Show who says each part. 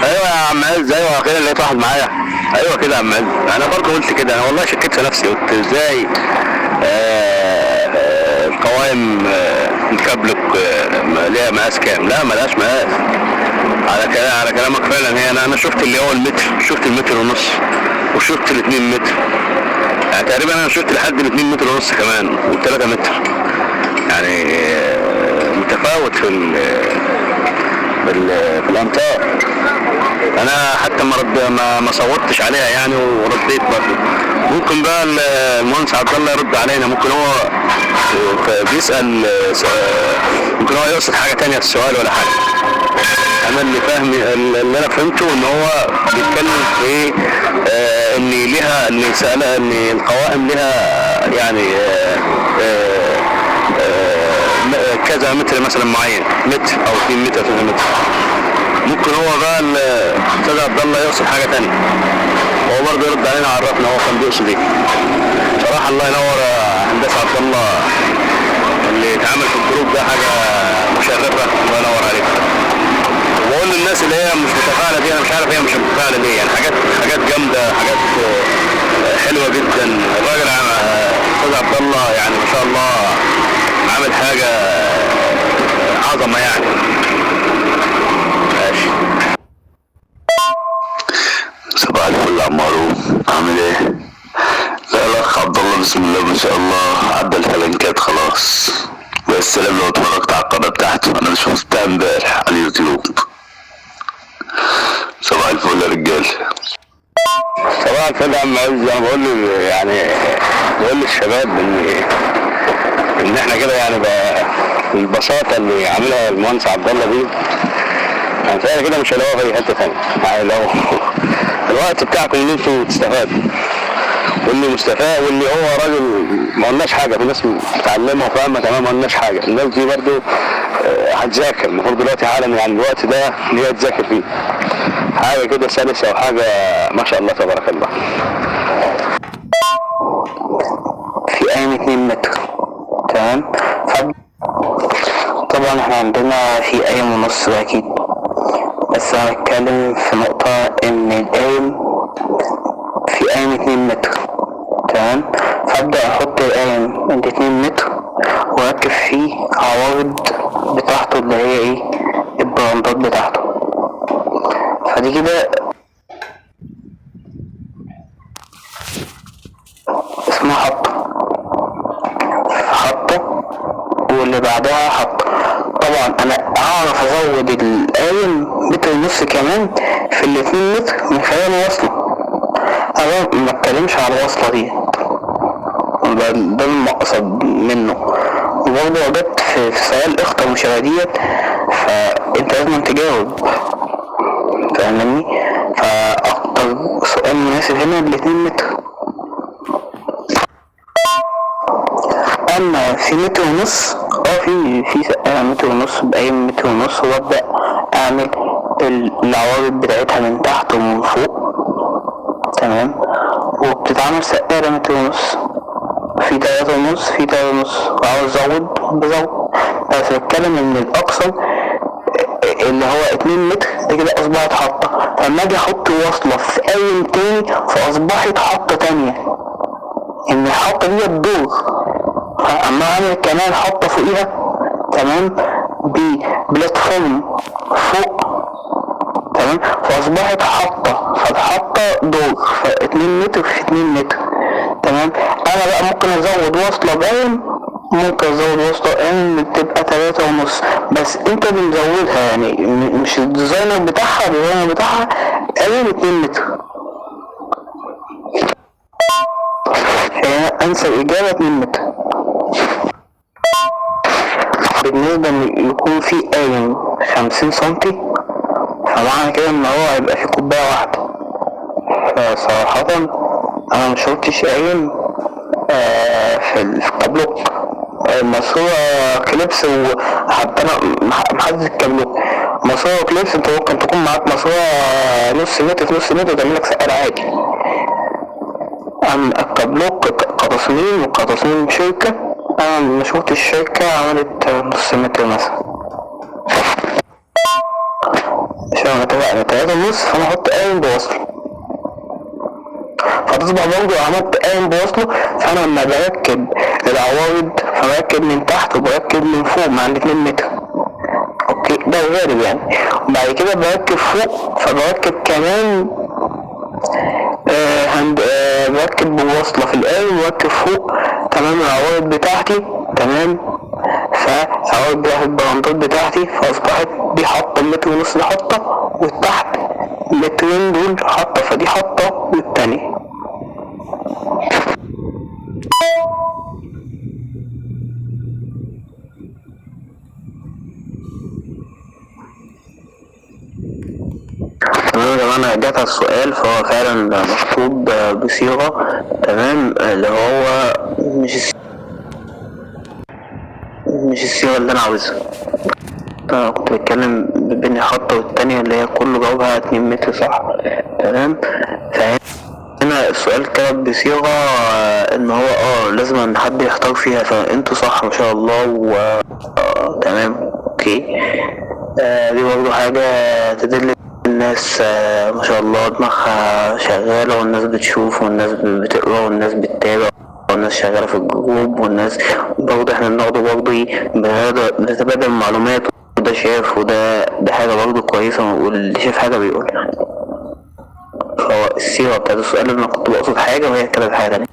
Speaker 1: ايوه يا عم عز، ايوه كده لقيت واحد معايا. ايوه كده يا عم عز، انا برضه قلت كده، انا والله شكيت في نفسي، قلت ازاي القوائم الكابلك ليها مقاس كام؟ لا ملهاش مقاس. على كلامك فعلا، هي انا شفت اللي هو المتر، شفت المتر ونص، وشفت الاتنين متر، يعني تقريبا انا شفت لحد الاتنين متر ونص كمان والتلاتة متر، يعني متفاوت في الامتار. انا حتى ما رد ما, ما صوتش عليها يعني، ورديت برضه. ممكن بقى المهندس عبد الله يرد علينا، ممكن هو بيسأل، ممكن هو يقصد حاجة تانية في السؤال ولا حاجة. انا اللي فاهم، اللي انا فهمته ان هو بيتكلم في ان ليها، ان سألها ان القوائم لها يعني كذا متر مثلا معين، متر او 2 متر او 3 متر. ممكن هو بقى الاستاذ عبد الله يقصد حاجة تانية، هو برضه يرد علينا عرفنا هو كان بيقصد ايه. صراحة الله ينور يا هندسة عبد الله، اللي اتعمل في الجروب ده حاجة مشرفة، الله ينور عليك. وبقول للناس اللي هي مش متفاعله دي، انا مش عارف هي مش متفاعله ليه، يعني حاجات جامدة، حاجات حلوة جدا. الراجل الاستاذ عبد الله يعني ما شاء الله عامل حاجة عظمه يعني. ماشي.
Speaker 2: صباح الفل يا عم هارون، عامل ايه؟ لا الاخ عبد الله بسم الله ما شاء الله عدى الفلنكات خلاص. والسلام لو اتفرجت على القناة بتاعته، انا شفتها امبارح على اليوتيوب. صباح الفل يا رجال.
Speaker 1: صباح الفل يا عم عز. انا بقول للشباب ان احنا كده يعني بقى البساطة اللي عاملها المهندس عبد الله دي، يعني فعلا كده مش هلاقوها في اي حتة ثانية. يعني لو الوقت بتاعكم ان انتوا تستفادوا، واللي مستفاد واللي هو راجل ما قلناش حاجة، في ناس متعلمة وفاهمه تمام، ما قلناش حاجة. الناس دي برضو هتذاكر، المفروض دلوقتي حالا يعني الوقت ده اللي هي تذاكر فيه حاجة كده سلسه وحاجه ما شاء الله تبارك الله.
Speaker 3: في قايم 2 متر، تمام. طبعا احنا عندنا في قايم ونص اكيد، بس انا هتكلم في نقطة ان القايم في قايم 2 متر، تمام. فابدأ احط القايم 2 متر واركب فيه عوارض بتاعته اللي هي ايه، البراندات بتاعته. فدي كده اسمها حطة، حطة، واللي بعدها حطة. طبعا انا اعرف ازود القايم متر ونص كمان في 2 متر من خلال الوصلة. انا ما اتكلمش على الوصلة دي، ده المقصد منه. وبرضه لو جت في سؤال اخطر مشابه ديت، فانت لازم تجاوب، فاهمني؟ فاكتر سؤال مناسب هنا 2 متر. اما في متر ونص، في سقالة متر ونص بقايم متر ونص، وابدأ اعمل العوارض بتاعتها من تحت ومن فوق، تمام. وبتتعمل سقالة متر ونص، في تلاتة ونص، في تلاتة ونص، وعاوز ازود بزود. بس بتكلم ان الاقصى اللي هو 2 متر ده كده اصبحت حطة. فلما اجي احط وصلة في قايم تاني فاصبحت حطة تانية، ان الحطة دي تدور. اما اعمل كمان حطة فوقيها، تمام، ببلاتفورم فوق، تمام، فاصبحت حطة، فالحطة دور، فاتنين متر في 2 متر، تمام. انا بقى ممكن ازود وصلة بقايم، ممكن ازود وصلة بقايم تبقى تلاتة ونص، بس انت اللي مزودها يعني، مش ال designer بتاعها، ال designer بتاعها قايم 2 متر. هي انسب اجابة 2 متر. بالنسبة ان يكون في قايم 50 سنتي، فمعنى كده ان هو هيبقى في كوباية واحدة. فصراحة انا مشوفتش قايم في الكابلوك، ماسورة clips، وحتى انا محدد الكابلوك ماسورة clips. انت ممكن تكون معاك ماسورة نص متر في نص متر وتعمل لك سقالة عادي. أما الكابلوك كتصميم وكتصميم شركة، أنا ما شفتش الشركة عملت نص متر مثلا، عشان أنا اتفقنا 3.5، فأنا أحط قايم بوصله، فتصبح برضه عملت قايم بوصله. فأنا لما بركب العوارض فبركب من تحت وبركب من فوق مع الاتنين متر، okay، ده الغالب يعني. وبعد كده بركب فوق، فبركب كمان هند بركب بوصلة في القايم وبركب فوق، تمام، العوارض بتاعتي، تمام. فالعوارض بتاعت البراندات بتاعتي، فأصبحت دي حاطة متر ونص، دي حاطة، والتحت مترين دول حاطة، فدي حاطة والتانية. تمام يا جماعة، أنا رجعت على السؤال، فهو فعلا مكتوب بصيغة، تمام، اللي هو مش الصيغة اللي أنا عاوزها. أنا كنت بتكلم بين الحطة والتانية اللي هي كله جاوبها 2 متر صح، تمام. فهنا السؤال كده بصيغة إن هو لازم إن حد يختار فيها، فأنتوا صح ما شاء الله و تمام، okay. دي برضه حاجة تدل الناس، ما شاء الله دماغها شغالة، والناس بتشوف والناس بتقرا والناس بتتابع والناس شغالة في ال group، والناس برضه احنا بناخده برضه بنتبادل معلومات، وده شاف وده، ده حاجة برضه كويسة، واللي شاف حاجة بيقولها. فهو الصيغة بتاعت السؤال اللي أنا كنت بقصد حاجة وهي كانت حاجة تانية.